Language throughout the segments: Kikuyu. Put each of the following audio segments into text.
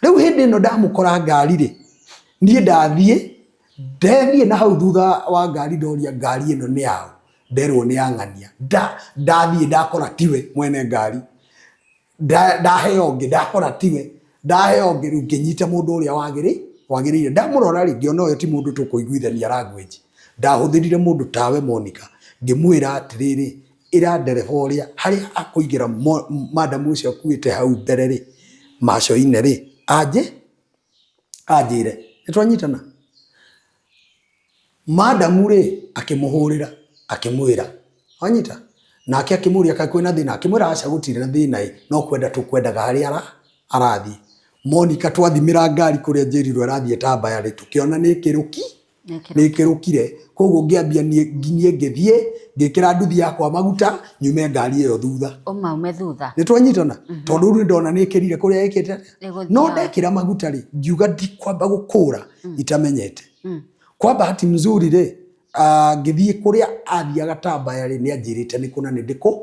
Rĩu hĩndĩ ĩno ndamũkora ngari rĩ, niĩ ndathiĩ, ndethiĩ na hau thutha wa ngari ndoria ngari ĩno nĩ yaũ, nderwo nĩ ya ng'ania. Ndathiĩ ndakora tiwe mwene ngari. Ndaheo ũngĩ ndakora tiwe, ndaheo ũngĩ rĩu ngĩnyita mũndũ ũrĩa wagĩrĩire. Ndamũrora rĩ, ngĩona ũyũ ti mũndũ tũkũiguithania language. Ndahũthĩrire mũndũ tawe Monica, ngĩmwĩra atĩrĩrĩ, ĩra ndereba ũrĩa harĩa akũigĩra madam ũcio akuĩte hau mbere rĩ, macoine rĩ, anjĩ anjĩre. Nĩ twanyitana? Madam rĩ, akĩmũhũrĩra akĩmwĩra, wanyita? Nake akĩmũria kaĩ kwĩna thĩna? Akĩmwĩra aca gũtirĩ na thĩna ĩ, no kwenda tũkwendaga harĩa arathiĩ. Monica twathimĩra ngari kũrĩa njĩrirwo ĩrathiĩ Tambaya rĩ, tũkĩona nĩ ĩkĩrũki nĩ ĩkĩrũkire. Koguo ngĩambia niĩ ngĩthiĩ ngĩkĩra nduthi yakwa maguta nyume ngari ĩyo thutha. Ũmaume thutha. Nĩ twanyitana? Tondũ rĩu nĩ ndona nĩ ĩkĩrire kũrĩa ĩkĩte atĩa. No ndekĩra maguta rĩ, ngiuga ndikwamba gũkũra itamenyete. Kwa bahati mzuri rĩ, ngĩthiĩ kũrĩa athiaga Tambaya rĩ, nĩ anjĩrĩte nĩ kũ na nĩ ndĩkũ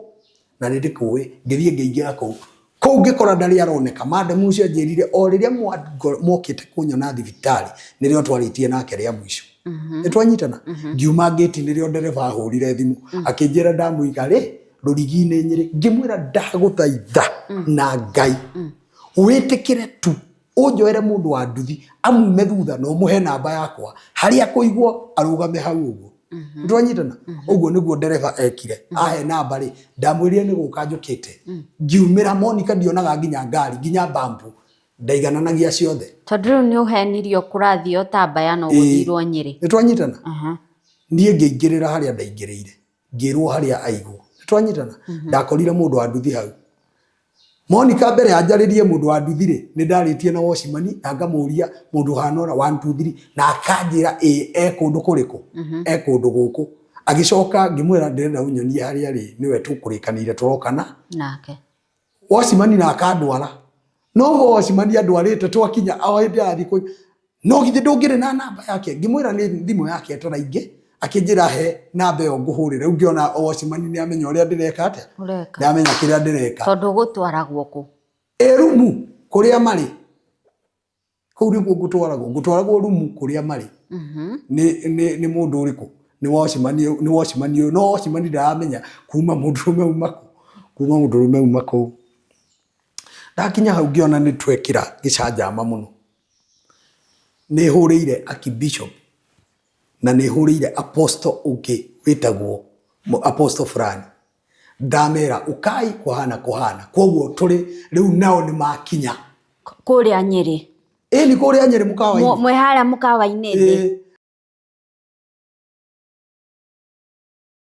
na nĩ ndĩkũĩ. Ngĩthiĩ ngĩingĩra kũu. Kũu ngĩkora ndarĩ aroneka. Madam ũcio anjĩrire o rĩrĩa mwokĩte kũnyona thibitarĩ nĩrĩo twarĩtie nake rĩa mũico. Nĩ twanyitana? Ngiuma ngĩti nĩrĩo ndereba ahũrire thimũ akĩnjĩra ndamũiga rĩ rũrigi-inĩ Nyĩrĩ. Ngĩmwĩra ndagũthaitha na Ngai wĩtĩkĩre tu ũnjoere mũndũ wa nduthi amume thutha na ũmũhe namba yakwa harĩa akũigwo arũgame hau ũguo. Nĩtwanyitana? Ũguo nĩguo ndereba ekire. Ahe namba rĩ, ndamwĩrire nĩ gũka njũkĩte. Ngiumĩra Monica ndionaga nginya ngari, nginya bambu ndaigananagia ciothe. Tondũ rĩu nĩ ũhenirio kũrathiĩ o Tambaya no gũthirwo Nyĩrĩ. Nĩtwanyitana? Niĩ ngĩingĩrĩra harĩa ndaingĩrĩire. Ngĩrwo harĩa aigwo. Nĩtwanyitana? Ndakorire mũndũ wa nduthi hau. Monica mbere ya njarĩrie mũndũ wa nduthi rĩ, nĩ ndarĩtie na watchman na ngamũria mũndũ ũhana ũna one two three na akanjĩra ĩĩ e kũndũ kũrĩkũ, e kũndũ gũkũ. Agĩcoka ngĩmwĩra ndĩrenda ũnyonie harĩa rĩ, nĩwe tũkũrĩkanĩire tũrokana nake. Watchman na akandwara. No ũguo watchman andwarĩte twakinya o hĩndĩ arathiĩ kũ no githĩ ndũngĩrĩ na namba yake? Ngĩmwĩra nĩ thimũ yake ĩtaraingĩ, akĩnjĩra he namba ĩyo ngũhũrĩre. Rĩu ngĩona watchman nĩ amenya ũrĩa ndĩreka atĩa, Ũreka. nĩ amenya kĩrĩa ndĩreka. Tondũ ũgũtwaragwo kũ? Ĩ rumu kũrĩa marĩ. Kũu nĩkuo ngũtwaragwo. Ngũtwaragwo rumu kũrĩa marĩ. Nĩ nĩ nĩ mũndũ ũrĩkũ? Nĩ watchman nĩ watchman ũyũ. No watchman ndaramenya kuma mũndũrũme uma kũ? Kuma mũndũrũme uma kũu. Ndakinya hau ngĩona nĩ twekĩra gĩcanjama mũno. Nĩ hũrĩire Archbishop na nĩ hũrĩire Apostle ũngĩ wĩtagwo Apostle fulani. Ndamera ũkai kũhana kũhana. Koguo tũrĩ rĩu nao nĩ makinya. Kũrĩa Nyĩrĩ. Ĩni kũrĩa Nyĩrĩ mũkawa-inĩ. Mwĩ harĩa mũkawa-inĩ thĩ.